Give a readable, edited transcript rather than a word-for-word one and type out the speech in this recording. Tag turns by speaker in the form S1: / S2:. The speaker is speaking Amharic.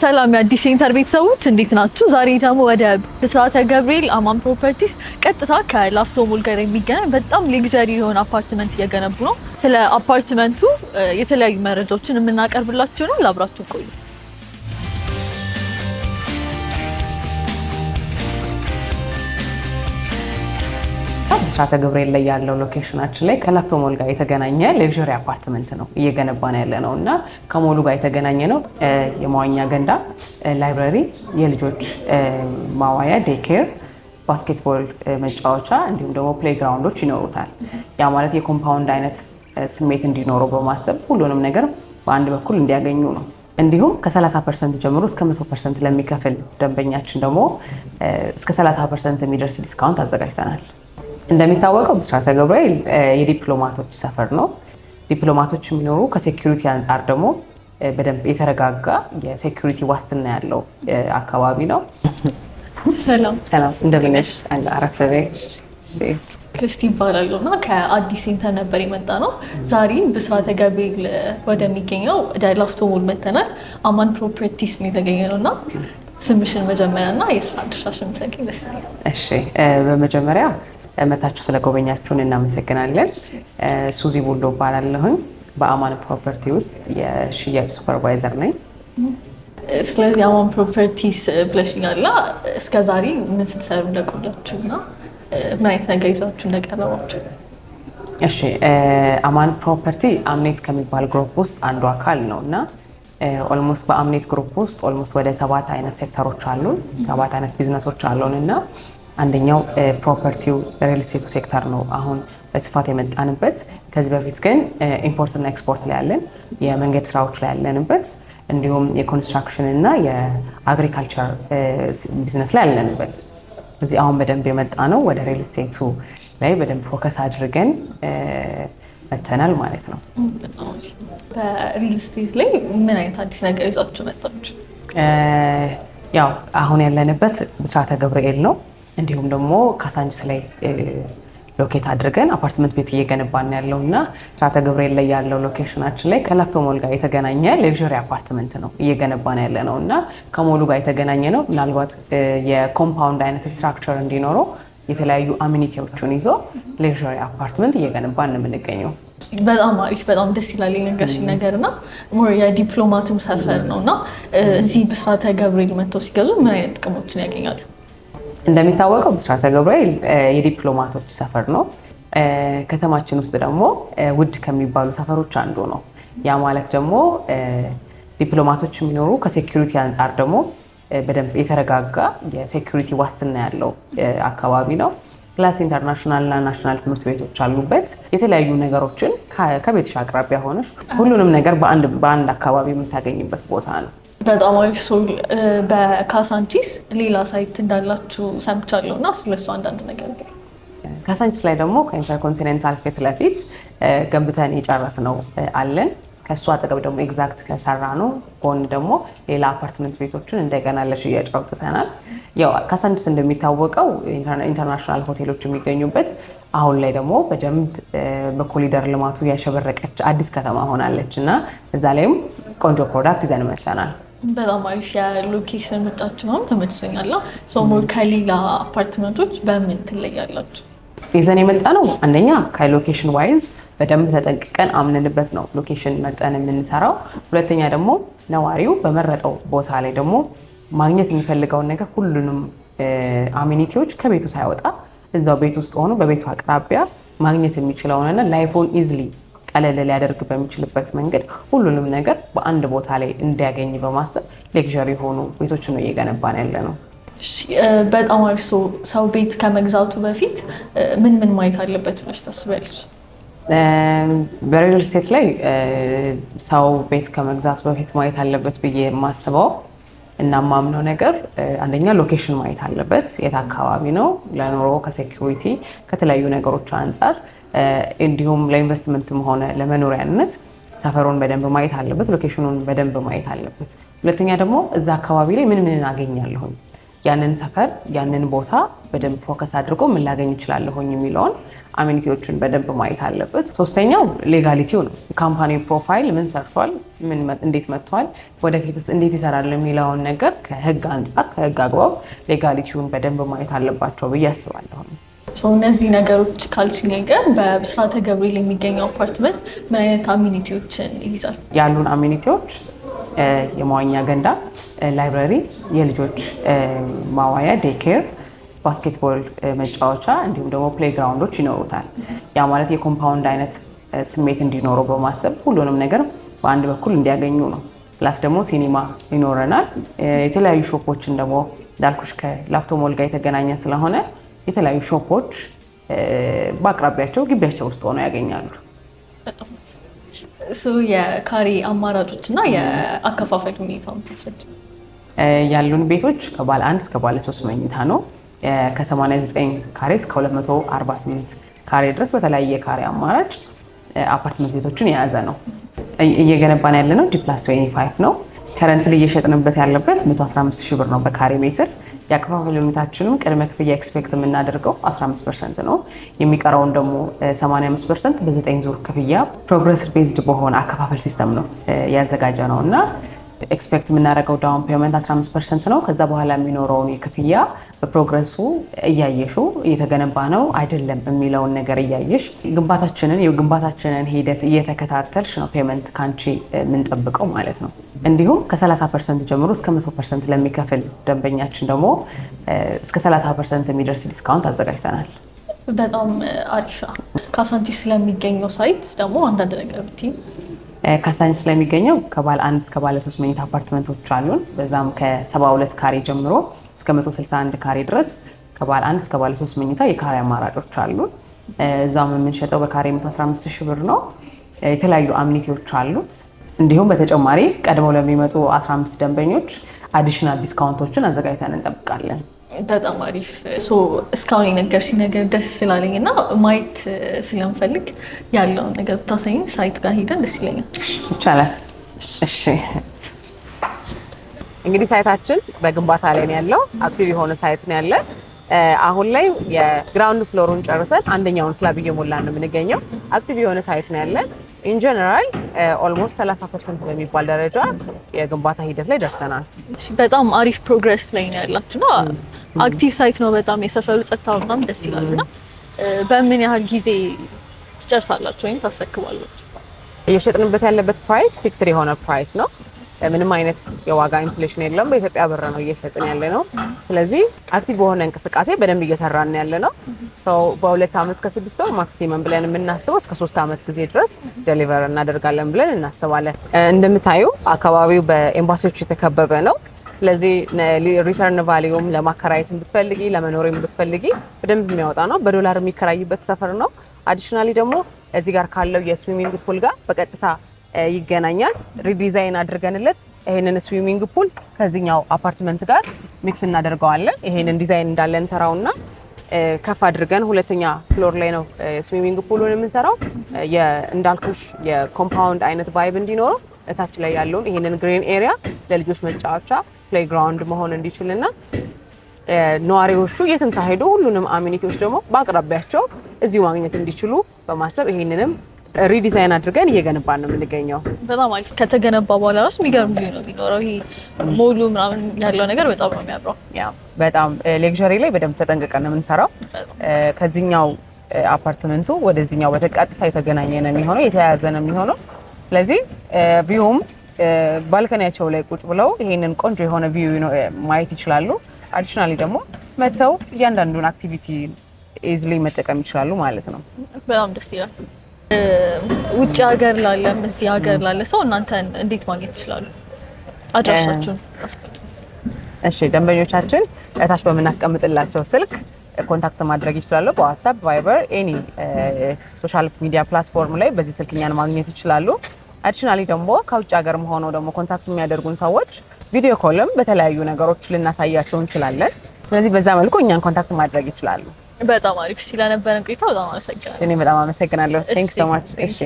S1: ሰላም የአዲስ ሴንተር ቤተሰቦች፣ እንዴት ናችሁ? ዛሬ ደግሞ ወደ ብስራተ ገብርኤል አማን ፕሮፐርቲስ ቀጥታ ከላፍቶ ሞል ጋር የሚገናኝ በጣም luxury የሆነ አፓርትመንት እየገነቡ ነው። ስለ አፓርትመንቱ የተለያዩ መረጃዎችን የምናቀርብላችሁ ነው። አብራችሁ ቆዩ።
S2: ብስራተ ገብርኤል ላይ ያለው location ኣችን ላይ ከላፍቶ ሞል ጋር የተገናኘ luxury አፓርትመንት ነው እየገነባን ያለ ነው እና ከሞሉ ጋር የተገናኘ ነው። የመዋኛ ገንዳ፣ library፣ የልጆች ማዋያ፣ daycare፣ basketball መጫወቻ እንዲሁም ደግሞ playground ኦች ይኖሩታል። ያ ማለት የ compound አይነት ስሜት እንዲኖረው በማሰብ ሁሉንም ነገር በአንድ በኩል እንዲያገኙ ነው። እንዲሁም ከ30% ጀምሮ እስከ 100% ለሚከፍል ደንበኛችን ደግሞ እስከ 30% የሚደርስ discount አዘጋጅተናል። እንደሚታወቀው ብስራተ ገብርኤል የዲፕሎማቶች ሰፈር ነው። ዲፕሎማቶች የሚኖሩ ከ security አንጻር ደግሞ በደንብ የተረጋጋ የ security ዋስትና ያለው አካባቢ ነው።
S1: ሰላም።
S2: ሰላም፣ እንደምን ነሽ? አረፍ በይ።
S1: ክርስቲ ይባላሉ እና ከአዲስ ሴንተር ነበር የመጣነው። ዛሬ ብስራተ ገብርኤል ወደሚገኘው ላፍቶ ሞል መተናል። አማን ፕሮፐርቲስ ነው የተገኘነው እና ስምሽን መጀመሪያ እና የስራ ድርሻሽን ብትነግሪኝ ደስ ይለኛል።
S2: እሺ፣ በመጀመሪያ መታችሁ ስለጎበኛችሁን እናመሰግናለን። ሱዚ ቡሎ እባላለሁኝ። በአማን ፕሮፐርቲ ውስጥ የሽያጭ supervisor ነኝ።
S1: ስለዚህ አማን ፕሮፐርቲስ ብለሽኛል እና እስከ ዛሬ ምን ስትሰሩ እንደቆያችሁ እና ምን አይነት ነገር ይዛችሁ እንደቀረባችሁ?
S2: እሺ፣ አማን ፕሮፐርቲ አምኔት ከሚባል group ውስጥ አንዱ አካል ነው እና almost በአምኔት group ውስጥ almost ወደ ሰባት አይነት ሴክተሮች አሉን፣ ሰባት አይነት ቢዝነሶች አሉን እና አንደኛው property ው real estate ኡ sector ነው አሁን በስፋት የመጣንበት። ከዚህ በፊት ግን import እና ኤክስፖርት ላይ ያለን፣ የመንገድ ስራዎች ላይ ያለንበት፣ እንዲሁም የ construction እና የ agriculture business ላይ ያለንበት። እዚህ አሁን በደንብ የመጣነው ወደ real estate ኡ ላይ በደንብ focus አድርገን መተናል ማለት ነው።
S1: በ real estate ላይ ምን አይነት አዲስ ነገር ይዛችሁ መጣችሁ?
S2: ያው አሁን ያለንበት ብስራተ ገብርኤል ነው። እንዲሁም ደግሞ ካሳንችስ ላይ locate አድርገን አፓርትመንት ቤት እየገነባን ያለው እና ብስራተ ገብርኤል ላይ ያለው location ኣችን ላይ ከላፍቶ ሞል ጋር የተገናኘ luxury አፓርትመንት ነው እየገነባን ያለ ነው እና ከሞሉ ጋር የተገናኘ ነው። ምናልባት የ compound አይነት structure እንዲኖረው የተለያዩ amenity ዎችን ይዞ luxury አፓርትመንት እየገነባን ነው የምንገኘው።
S1: በጣም አሪፍ፣ በጣም ደስ ይላል የነገርሽኝ ነገር እና more የዲፕሎማትም ሰፈር ነው እና እዚህ ብስራተ ገብርኤል መጥተው ሲገዙ ምን አይነት ጥቅሞችን ያገኛሉ?
S2: እንደሚታወቀው ብስራተ ገብርኤል የዲፕሎማቶች ሰፈር ነው። ከተማችን ውስጥ ደግሞ ውድ ከሚባሉ ሰፈሮች አንዱ ነው። ያ ማለት ደግሞ ዲፕሎማቶች የሚኖሩ ከ security አንጻር ደግሞ በደንብ የተረጋጋ የ security ዋስትና ያለው አካባቢ ነው። Plus international እና national ትምህርት ቤቶች አሉበት። የተለያዩ ነገሮችን ከቤትሽ አቅራቢያ ሆነሽ ሁሉንም ነገር በአንድ አካባቢ የምታገኝበት ቦታ ነው።
S1: በጣም አሪፍ። So በካሳንቺስ ሌላ site እንዳላችሁ ሰምቻለሁ እና ስለሱ አንዳንድ ነገር።
S2: ካሳንቺስ ላይ ደግሞ ከኢንተርኮንቲኔንታል ፊት ለፊት ገንብተን የጨረስነው አለን። ከእሱ አጠገብ ደግሞ exact ከሰራነው ጎን ደግሞ ሌላ አፓርትመንት ቤቶችን እንደገና ለሽያጭ አውጥተናል። ያው ካሳንቺስ እንደሚታወቀው international ሆቴሎች የሚገኙበት፣ አሁን ላይ ደግሞ በደንብ በኮሪደር ልማቱ ያሸበረቀች አዲስ ከተማ ሆናለች እና እዛ ላይም ቆንጆ product ይዘን መጥተናል።
S1: በጣም አሪፍ፣ የ location ምርጫችሁ ነው ተመችቶኛል። So more ከሌላ አፓርትመንቶች በምን ትለያላችሁ?
S2: ይዘን የመጣነው አንደኛ ከ location wise በደንብ ተጠንቅቀን አምነንበት ነው location መርጠን የምንሰራው። ሁለተኛ ደግሞ ነዋሪው በመረጠው ቦታ ላይ ደግሞ ማግኘት የሚፈልገውን ነገር ሁሉንም amenity ዎች ከቤቱ ሳይወጣ እዛው ቤት ውስጥ ሆኖ በቤቱ አቅራቢያ ማግኘት የሚችለውንና life ኡን easily ቀለል ሊያደርግ በሚችልበት መንገድ ሁሉንም ነገር በአንድ ቦታ ላይ እንዲያገኝ በማሰብ luxury የሆኑ ቤቶችን ነው እየገነባን ያለነው።
S1: በጣም አሪፍ። ሰው ቤት ከመግዛቱ በፊት ምን ምን ማየት አለበት ብለሽ ታስቢያለሽ?
S2: በ real estate ላይ ሰው ቤት ከመግዛቱ በፊት ማየት አለበት ብዬ የማስበው እና የማምነው ነገር አንደኛ location ማየት አለበት። የት አካባቢ ነው ለኑሮ ከ security ከተለያዩ ነገሮች አንጻር እንዲሁም ለኢንቨስትመንትም ሆነ ለመኖሪያነት ሰፈሩን በደንብ ማየት አለበት። Location ኑን በደንብ ማየት አለበት። ሁለተኛ ደግሞ እዛ አካባቢ ላይ ምን ምን አገኛለሁኝ፣ ያንን ሰፈር፣ ያንን ቦታ በደንብ focus አድርጎ ምን ላገኝ እችላለሁኝ የሚለውን amenity ዎችን በደንብ ማየት አለበት። ሶስተኛው legality ው ነው። የ company profile ምን ሰርቷል፣ ምን እንዴት መጥቷል፣ ወደፊትስ እንዴት ይሰራል የሚለውን ነገር ከህግ አንጻር፣ ከህግ አግባብ legality ውን በደንብ ማየት አለባቸው ብዬ አስባለሁ።
S1: እነዚህ ነገሮች ካልሽኝ ነገር በብስራተ ገብርኤል የሚገኘው አፓርትመንት ምን አይነት amenity ዎችን ይይዛል?
S2: ያሉን amenity ዎች የመዋኛ ገንዳ፣ library፣ የልጆች ማዋያ፣ daycare፣ basketball መጫወቻ እንዲሁም ደግሞ playground ኦች ይኖሩታል። ያ ማለት የ compound አይነት ስሜት እንዲኖረው በማሰብ ሁሉንም ነገር በአንድ በኩል እንዲያገኙ ነው። Plus ደግሞ ሲኒማ ይኖረናል። የተለያዩ shop ኦችን ደግሞ እንዳልኩሽ ከላፍቶ ሞል ጋር የተገናኘ ስለሆነ የተለያዩ shop ኦች በአቅራቢያቸው ግቢያቸው ውስጥ ሆነው ያገኛሉ።
S1: በጣም እሱ የካሬ አማራጮች እና የአከፋፈል ሁኔታውን ታስረጅ።
S2: ያሉን ቤቶች ከባለ አንድ እስከ ባለ ሶስት መኝታ ነው። ከ89 ካሬ እስከ 248 ካሬ ድረስ በተለያየ ካሬ አማራጭ አፓርትመንት ቤቶችን የያዘ ነው። እየገነባን ያለ ነው G+25 ነው። Currently እየሸጥንበት ያለበት 115 ሺህ ብር ነው በካሬ ሜትር። የአከፋፈል ሁኔታችንም ቅድመ ክፍያ expect የምናደርገው 15% ነው። የሚቀረውን ደግሞ 85% በዘጠኝ ዙር ክፍያ progress based በሆነ አከፋፈል system ነው ያዘጋጀ ነው እና expect የምናደርገው down payment 15% ነው። ከዛ በኋላ የሚኖረውን የክፍያ በ progress ኡ እያየሹ እየተገነባ ነው አይደለም የሚለውን ነገር እያየሽ የግንባታችንን ሂደት እየተከታተልሽ ነው payment ካንቺ የምንጠብቀው ማለት ነው። እንዲሁም ከ30% ጀምሮ እስከ 100% ለሚከፍል ደንበኛችን ደግሞ እስከ 30% የሚደርስ discount አዘጋጅተናል።
S1: በጣም አሪፍ። ካሳንቺስ ስለሚገኘው site ደግሞ አንዳንድ ነገር ብትይ።
S2: ካሳንቺስ ስለሚገኘው ከባለ አንድ እስከ ባለ ሶስት መኝታ አፓርትመንቶች አሉን። በዛም ከ72 ካሬ ጀምሮ እስከ 161 ካሬ ድረስ ከባለ አንድ እስከ ባለ ሶስት መኝታ የካሬ አማራጮች አሉን። እዛም የምንሸጠው በካሬ 115 ሺህ ብር ነው። የተለያዩ amenity ዎች አሉት። እንዲሁም በተጨማሪ ቀድመው ለሚመጡ 15 ደንበኞች additional discount ኦችን አዘጋጅተን እንጠብቃለን።
S1: በጣም አሪፍ። እስካሁን የነገርሽኝ ነገር ደስ ስላለኝ እና ማየት ስለምፈልግ ያለውን ነገር ብታሳይኝ site ጋር ሄደን ደስ ይለኛል።
S2: ይቻላል። እሺ፣ እንግዲህ site ኣችን በግንባታ ላይ ነው ያለው። Active የሆነ site ነው ያለ። አሁን ላይ የ ground floor ኡን ጨርሰን አንደኛውን slab እየሞላን ነው የምንገኘው። Active የሆነ site ነው ያለን። In general almost 30% በሚባል ደረጃ የግንባታ ሂደት ላይ ደርሰናል።
S1: እሺ፣ በጣም አሪፍ progress ላይ ነው ያላችሁ እና active site ነው። በጣም የሰፈሩ ጸጥታ ምናምን ደስ ይላል። እና በምን ያህል ጊዜ ትጨርሳላችሁ ወይም ታስረክባላችሁ?
S2: እየሸጥንበት ያለበት price fixed የሆነ price ነው። ምንም አይነት የዋጋ inflation የለውም። በኢትዮጵያ ብር ነው እየሸጥን ያለ ነው። ስለዚህ active በሆነ እንቅስቃሴ በደንብ እየሰራን ያለ ነው። በ2 ዓመት ከ6 ወር maximum ብለን የምናስበው እስከ 3 ዓመት ጊዜ ድረስ deliver እናደርጋለን ብለን እናስባለን። እንደምታዩ አካባቢው በኤምባሲዎች የተከበበ ነው። ስለዚህ return value ም ለማከራየትም ብትፈልጊ ለመኖርም ብትፈልጊ በደንብ የሚያወጣ ነው። በዶላር የሚከራይበት ሰፈር ነው። Additionally ደግሞ እዚህ ጋር ካለው የ swimming pool ጋር በቀጥታ ይገናኛል። Redesign አድርገንለት ይሄንን swimming pool ከዚህኛው አፓርትመንት ጋር mix እናደርገዋለን። ይሄንን ዲዛይን እንዳለ እንሰራውና ከፍ አድርገን ሁለተኛ floor ላይ ነው swimming pool ኡን የምንሰራው። እንዳልኩሽ የ compound አይነት vibe እንዲኖረው እታች ላይ ያለውን ይሄንን green area ለልጆች መጫወቻ playground መሆን እንዲችልና ነዋሪዎቹ የትም ሳይሄዱ ሁሉንም amenity ዎች ደግሞ በአቅራቢያቸው እዚሁ ማግኘት እንዲችሉ በማሰብ ይሄንንም redesign አድርገን እየገነባን ነው የምንገኘው።
S1: በጣም አሪፍ። ከተገነባ በኋላ ራሱ የሚገርም view ነው የሚኖረው። ይሄ ሞሉ ምናምን ያለው ነገር በጣም ነው የሚያምረው።
S2: Yeah፣ በጣም luxury ላይ በደንብ ተጠንቅቀን ነው የምንሰራው። ከዚህኛው አፓርትመንቱ ወደዚህኛው በቀጥታ የተገናኘ ነው የሚሆነው፣ የተያያዘ ነው የሚሆነው። ስለዚህ view ም balcony ያቸው ላይ ቁጭ ብለው ይሄንን ቆንጆ የሆነ view ማየት ይችላሉ። Additionally ደግሞ መጥተው እያንዳንዱን activity easily መጠቀም ይችላሉ ማለት ነው።
S1: በጣም ደስ ይላል። ውጭ ሀገር ላለም እዚህ ሀገር ላለ ሰው እናንተን እንዴት ማግኘት ይችላሉ? አድራሻችሁን ታስቀምጡ።
S2: እሺ፣ ደንበኞቻችን እታች በምናስቀምጥላቸው ስልክ contact ማድረግ ይችላሉ። በ WhatsApp፣ Viber፣ any social media platform ላይ በዚህ ስልክ እኛን ማግኘት ይችላሉ። Additionally ደግሞ ከውጭ ሀገርም ሆነው ደግሞ contact የሚያደርጉን ሰዎች video call ም በተለያዩ ነገሮች ልናሳያቸው እንችላለን። ስለዚህ በዛ መልኩ እኛን contact ማድረግ ይችላሉ።
S1: በጣም አሪፍ። ስለነበረን ቆይታ በጣም አመሰግናለሁ።
S2: እኔ በጣም አመሰግናለሁ። Thank so much። እሺ።